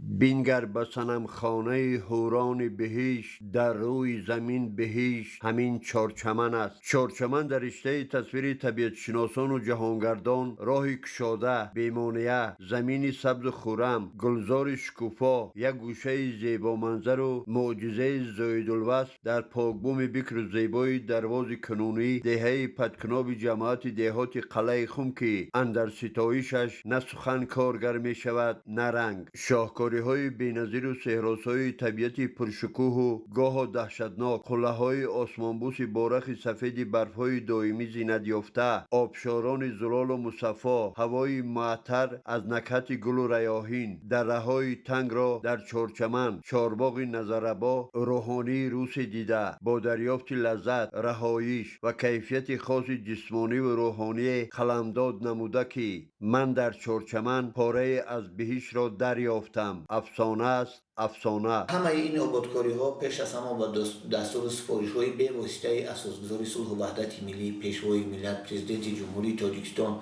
Бингар ба санамхонаи ҳурони биҳишт, дар рӯи замин биҳишт ҳамин Чорчаман аст. Чорчаман дар риштаи тасвири табиатшиносону ҷаҳонгардон роҳи кушода, бемонеа, замини сабзу хуррам, гулзори шукуфо, як гӯшаи зебоманзару мӯъҷизаи зоидулвасф дар покбуми бикру зебои дарвози кунунӣ, деҳаи Падкуноби ҷамоати деҳоти Қалъаи Хум, ки андар ситоишаш на сухан коргар мешавад, на ранг. Шоҳкориҳои беназиру сеҳросои табиати пуршукӯҳу гоҳо даҳшатнок, қуллаҳои осмонбӯси бо рахи сафеди барфҳои доимӣ зинатёфта, обшорони зулолу мусаффо, ҳавои муаттар аз накҳати гулу раёҳин, дарраҳои тангро дар Чорчаман, чорбоғи назаррабо рӯҳонии русе дида, бо дарёфти лаззат, раҳоиш ва кайфияти хоси ҷисмониву рӯҳоние қаламдод намуда, ки ман дар Чорчаман порае аз биҳиштро дарёфтам. Афсона аст, афсона. Ҳамаи ин ободкориҳо пеш аз ҳама ба дастуру супоришҳои бевоситаи асосгузори сулҳу ваҳдати миллӣ, пешвои миллат, президенти Ҷумҳурии Тоҷикистон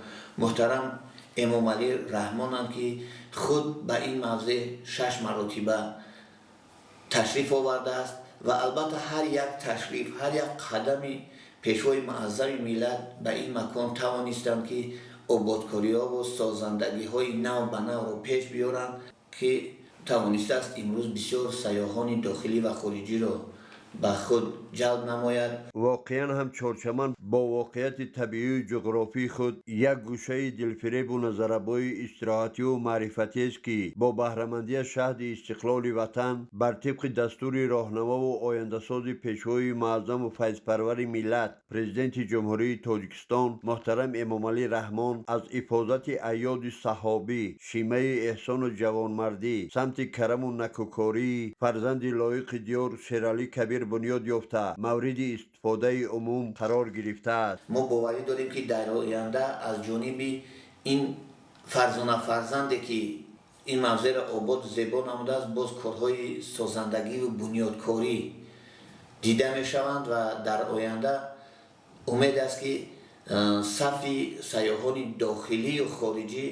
муҳтарам Эмомалӣ Раҳмонанд, ки худ ба ин мавзеъ 6 маротиба ташриф овардааст ва албатта ҳар як ташриф, ҳар як қадами пешвои муаззами миллат ба ин макон тавонистанд, ки ободкориҳову созандагиҳои нав ба навро пеш биёранд, ки тавонистааст имрӯз бисёр сайёҳони дохилӣ ва хориҷиро ба худ ҷалб намояд. Воқеан ҳам Чорчаман бо воқеияти табиию ҷуғрофии худ як гӯшаи дилфиребу назаррабои истироҳативу маърифатиест, ки бо баҳрамандӣ аз шаҳди истиқлоли ватан бар тибқи дастури роҳнамову ояндасози пешвои муаззаму файзпарвари миллат, президенти Ҷумҳурии Тоҷикистон муҳтарам Эмомалӣ Раҳмон, аз ифозати айёди саҳобӣ, шимаи эҳсону ҷавонмардӣ, самти караму накӯкории фарзанди лоиқи диёр Шералӣ Кабир бунёд ёфта, мавриди истифодаи умум қарор гирифтааст. Мо боварӣ дорем, ки дар оянда аз ҷониби ин фарзона фарзанде, ки ин мавзеъро ободу зебо намудааст, боз корҳои созандагиву бунёдкорӣ дида мешаванд ва дар оянда умед аст, ки сафи сайёҳони дохилию хориҷӣ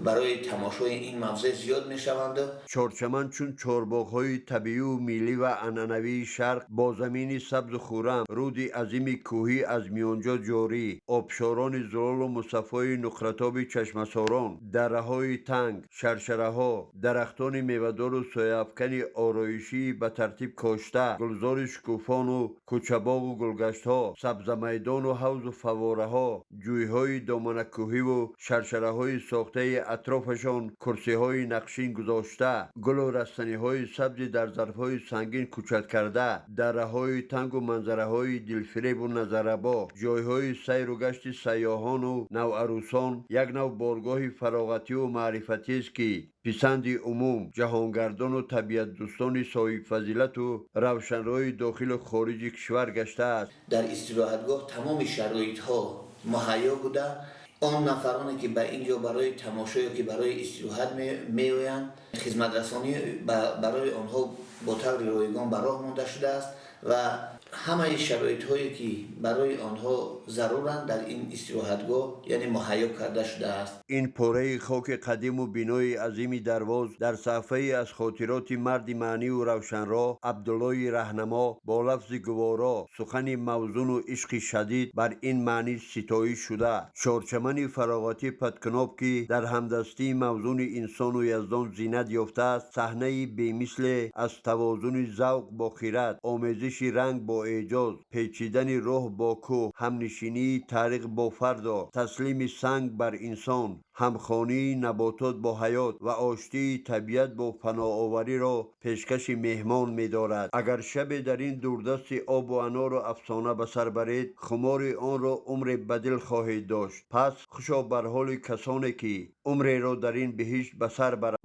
барои тамошои ин мавзеъ зиёд мешаванд. Чорчаман чун чорбоғҳои табиию миллӣ ва анъанавии шарқ бо замини сабзу хуррам, руди азими кӯҳӣ аз миёнҷо ҷорӣ, обшорони зулолу мусаффои нуқратоби чашмасорон, дарраҳои танг, шаршараҳо, дарахтони мевадору сояафкани ороишии ба тартиб кошта, гулзори шукуфону кӯчабоғу гулгаштҳо, сабзамайдону ҳавзу фаввораҳо, ҷӯйҳои доманакӯҳиву шаршараҳои сохтаи атрофашон курсиҳои нақшин гузошта, гулу растаниҳои сабзи дар зарфҳои сангин кӯчаткарда, дарраҳои тангу манзараҳои дилфиребу назаррабо, ҷойҳои сайру гашти сайёҳону навъарӯсон як нав боргоҳи фароғативу маърифатиест, ки писанди умум, ҷаҳонгардону табиатдӯстони соҳибфазилату равшанроҳи дохилу хориҷи кишвар гаштааст. Дар истироҳатгоҳ тамоми шароитҳо муҳайё буда, он нафароне, ки ба ин ҷо барои тамошо ё ки барои истироҳат меоянд, хизматрасонӣ барои онҳо бо таври ройгон ба роҳ монда шудааст ва ҳамаи шароитҳое, ки барои онҳо заруранд, дар ин истироҳатгоҳ яъне муҳайё карда шудааст. Ин пораи хоки қадиму бинои азими дарвоз дар саҳфае аз хотироти марди маъниву равшанроҳ Абдуллои Раҳнамо бо лафзи гуворо, сухани мавзуну ишқи шадид бар ин маънӣ ситоиш шуда. Чорчамани фароғатӣ Падкуноб, ки дар ҳамдастии мавзуни инсону яздон зинат ёфтааст, саҳнаи бемисле аз тавозуни завқ бо хират, омезиши ранг бо эъҷоз, печидани роҳ бо кӯҳ, ҳамнишинии таърих бо фардо, таслими санг бар инсон, ҳамхонии наботот бо ҳаёт ва оштии табиат бо фаноовариро пешкаши меҳмон медорад. Агар шабе дар ин дурдасти обу анору афсона ба сар баред, хумори онро умре ба дил хоҳед дошт. Пас хушо бар ҳоли касоне, ки умреро дар ин биҳишт ба сар баранд.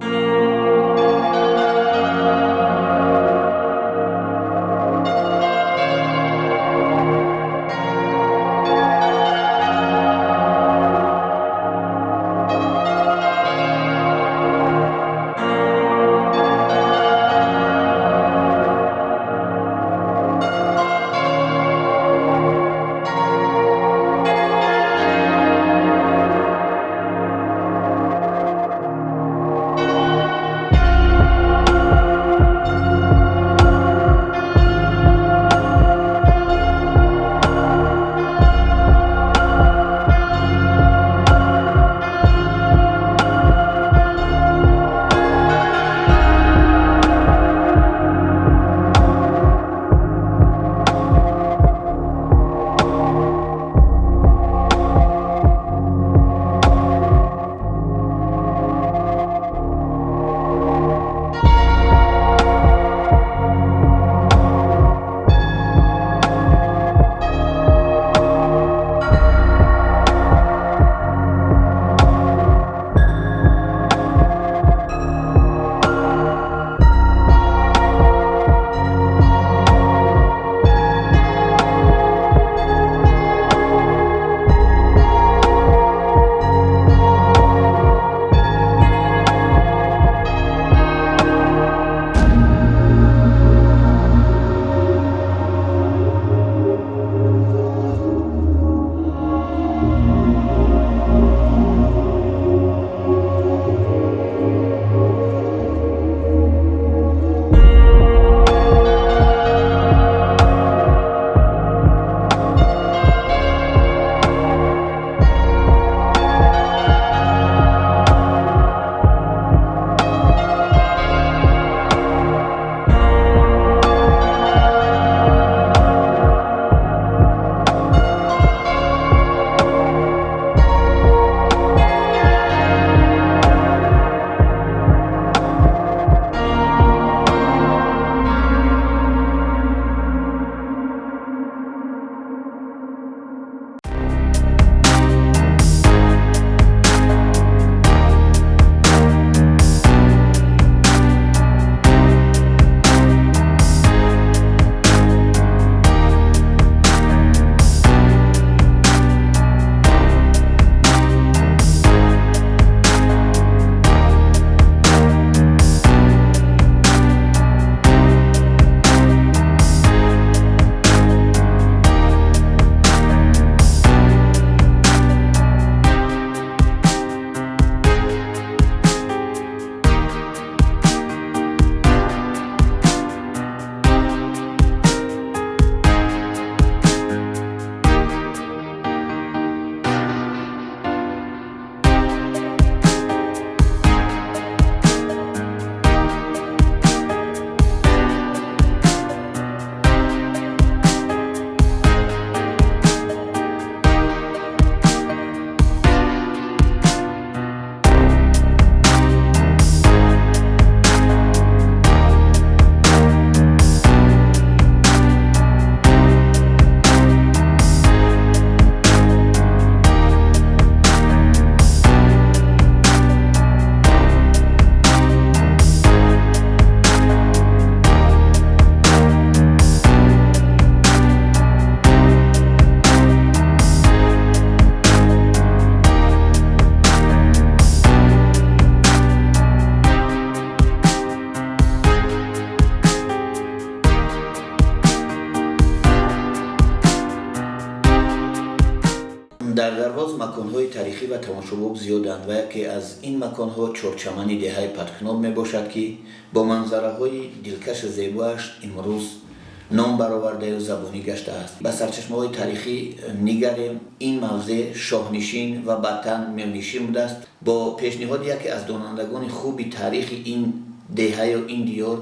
ва тамошобоб зиёданд ва яке аз ин маконҳо Чорчамани деҳаи Паткноб мебошад, ки бо манзараҳои дилкаши зебоаш имрӯз ном баровардаю забонӣ гаштааст. Ба сарчашмаҳои таърихӣ нигарем, ин мавзеъ шоҳнишин ва баъдтар мирнишин будааст. Бо пешниҳоди яке аз донандагони хуби таърихи ин деҳаю ин диёр,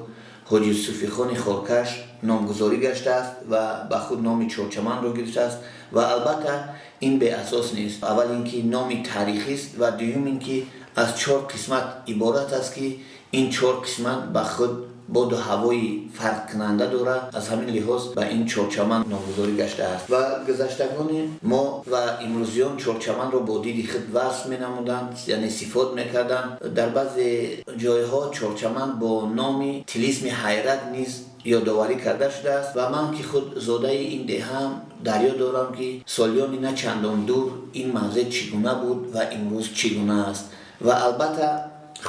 Ҳоҷи Суфихони Хоркаш, номгузорӣ гаштааст ва ба худ номи Чорчаманро гирифтааст. Ва албатта ин беасос нест. Аввал ин ки номи таърихист ва дуюм ин ки аз чор қисмат иборат аст, ки ин чор қисмат ба худ боду ҳавои фарқкунанда дорад. Аз ҳамин лиҳоз ба ин Чорчаман номгузорӣ гаштааст. Ва гузаштагони мо ва имрӯзиён Чорчаманро бо диди худ васф менамуданд, яъне сифот мекарданд. Дар баъзе ҷойҳо Чорчаман бо номи тилисми ҳайрат низ ёдоварӣ карда шудааст. Ва ман, ки худ зодаи ин деҳаам, дарё дорам, ки солиёни на чандон дур ин мавзеъ чӣ гуна буд ва имрӯз чӣ гуна аст. Ва албатта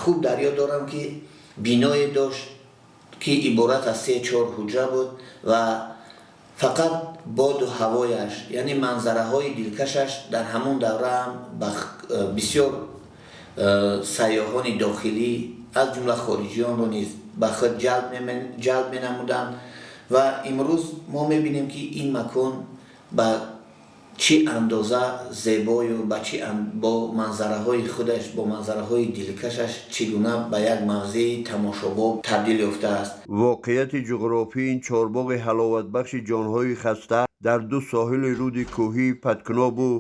хуб дарё дорам, ки биное дошт, ки иборат аз се чор ҳуҷра буд ва фақат боду ҳавояш, яъне манзараҳои дилкашаш, дар ҳамон давраам ба бисёр сайёҳони дохилӣ, аз ҷумла хориҷиёнро низ ба худ ҷалб менамуданд. Ва имрӯз мо мебинем, ки ин макон ба чӣ андоза зебою ба чӣ бо манзараҳои худаш, бо манзараҳои дилкашаш чӣ гуна ба як мавзеи тамошобоб табдил ёфтааст. Воқеияти ҷуғрофии ин чорбоғи ҳаловатбахши ҷонҳои хаста дар ду соҳили руди кӯҳии Паткнобу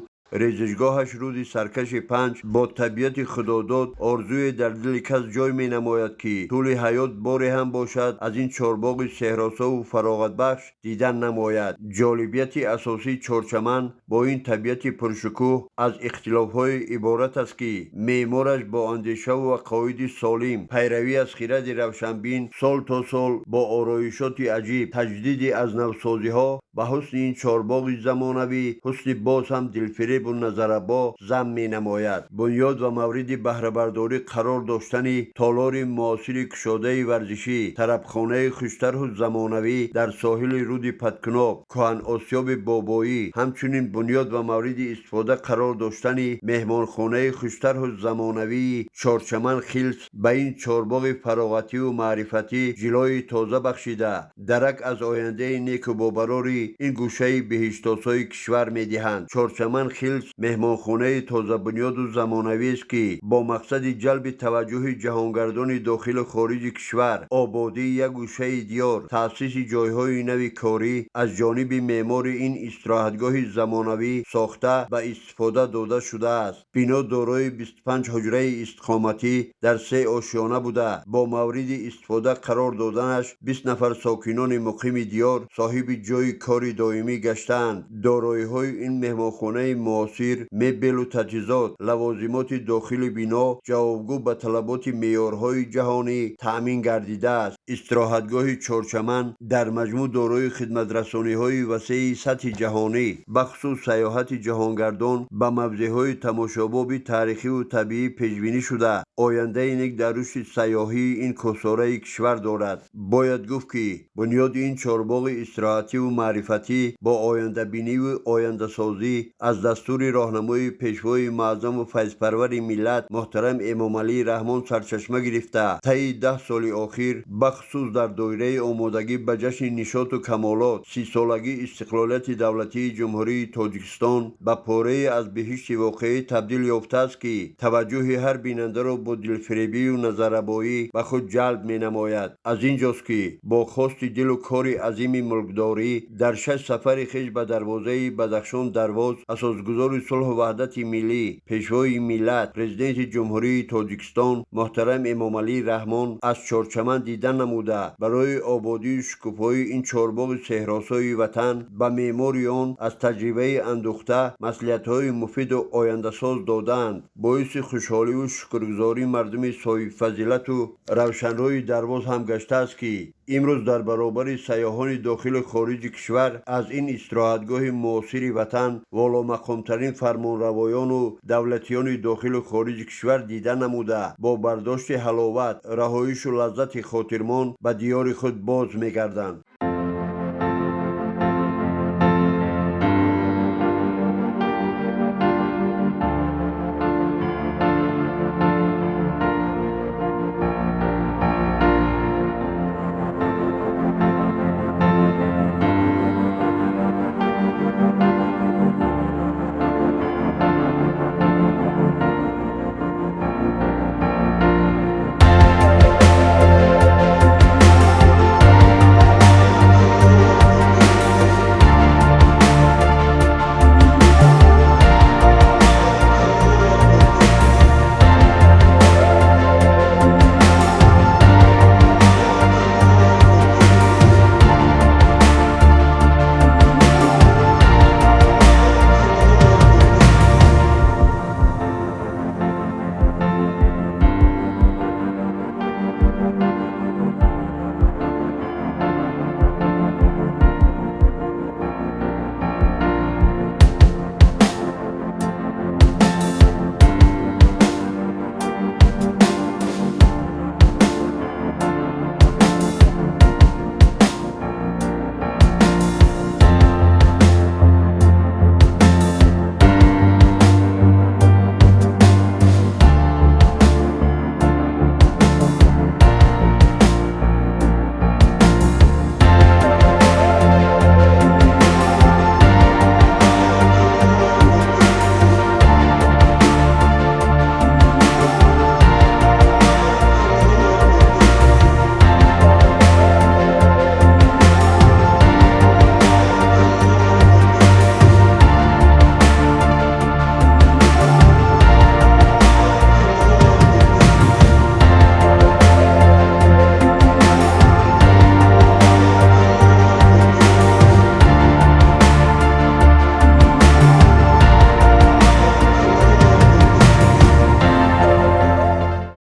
резишгоҳаш руди саркаши Панҷ бо табиати худодод орзуе дар дили кас ҷой менамояд, ки тӯли ҳаёт боре ҳам бошад, аз ин чорбоғи сеҳросову фароғатбахш дидан намояд. Ҷолибияти асосии Чорчаман бо ин табиати пуршукӯҳ аз ихтилофҳое иборат аст, ки меъмораш бо андешаву ақоиди солим, пайравӣ аз хиради равшанбин, сол то сол бо ороишоти аҷиб, таҷдиди аз навсозиҳо ба ҳусни ин чорбоғи замонавӣ ҳусни боз ҳам дилфиребу назаррабо зам менамояд. Бунёд ва мавриди баҳрабардорӣ қарор доштани толори муосири кушодаи варзишӣ, тарабхонаи хуштарҳу замонавӣ дар соҳили руди Паткуноб, кӯҳаносиёби бобоӣ, ҳамчунин бунёд ва мавриди истифода қарор доштани меҳмонхонаи хуштарҳу замонавии Чорчаман Хилс ба ин чорбоғи фароғативу маърифатӣ ҷилои тоза бахшида, дарак аз ояндаи неку бобарори ин гӯшаи беҳиштосои кишвар медиҳанд. Чорчаман Хилс меҳмонхонаи тозабунёду замонавист, ки бо мақсади ҷалби таваҷҷӯҳи ҷаҳонгардони дохилу хориҷи кишвар, ободии як гӯшаи диёр, таъсиси ҷойҳои нави корӣ аз ҷониби меъмори ин истироҳатгоҳи замонавӣ сохта ба истифода дода шудааст. Бино дорои 25 ҳуҷраи истиқоматӣ дар се ошёна буда, бо мавриди истифода қарор доданаш 20 нафар сокинони муқими диёр соҳиби ҷойи кори доимӣ гаштаанд. Дороиҳои ин меҳмонхонаи муосир, мебелу таҷҳизот, лавозимоти дохили бино ҷавобгӯ ба талаботи меъёрҳои ҷаҳонӣ таъмин гардидааст. Истироҳатгоҳи Чорчаман дар маҷмӯъ дорои хидматрасониҳои васеи сатҳи ҷаҳонӣ, бахусус сайёҳати ҷаҳонгардон ба мавзеъҳои тамошобоби таърихиву табиӣ пешбинӣ шуда, ояндаи нек дар рушди сайёҳии ин кӯҳсораи кишвар дорад. Бояд гуфт, ки бунёди ин чорбоғи истироҳативу маърифатӣ бо ояндабиниву ояндасозӣ аз дастури роҳнамои пешвои муаззаму файзпарвари миллат муҳтарам Эмомалӣ Раҳмон сарчашма гирифта, таи 10 соли охир, бахусус дар доираи омодагӣ ба ҷашни нишоту камолот, 30-солагии истиқлолияти давлатии Ҷумҳурии Тоҷикистон, ба порае аз беҳишти воқеӣ табдил ёфтааст, ки таваҷҷӯҳи ҳар бинандаро бо дилфиребию назаррабоӣ ба худ ҷалб менамояд. Аз ин ҷост, ки бо хости дилу кори азими мулкдорӣ дар шаш сафари хеш ба дарвозаи Бадахшон Дарвоз асосгузори сулҳу ваҳдати миллӣ, пешвои миллат, Президенти Ҷумҳурии Тоҷикистон муҳтарам Эмомалӣ Раҳмон аз Чорчаман дидан намуда, барои ободию шукуфоии ин чорбоғи сеҳросои ватан ба меъмори он аз таҷрибаи андӯхта маслиҳатҳои муфиду ояндасоз додаанд. Боиси хушҳоливу шукргузории мардуми соҳибфазилату равшанрӯи Дарвоз ҳам гаштааст, ки имрӯз дар баробари сайёҳони дохилу хориҷи кишвар аз ин истироҳатгоҳи муосири ватан воломақомтарин фармонравоёну давлатиёни дохилу хориҷи кишвар дида намуда, бо бардошти ҳаловат, раҳоишу лаззати хотирмон ба диёри худ боз мегарданд.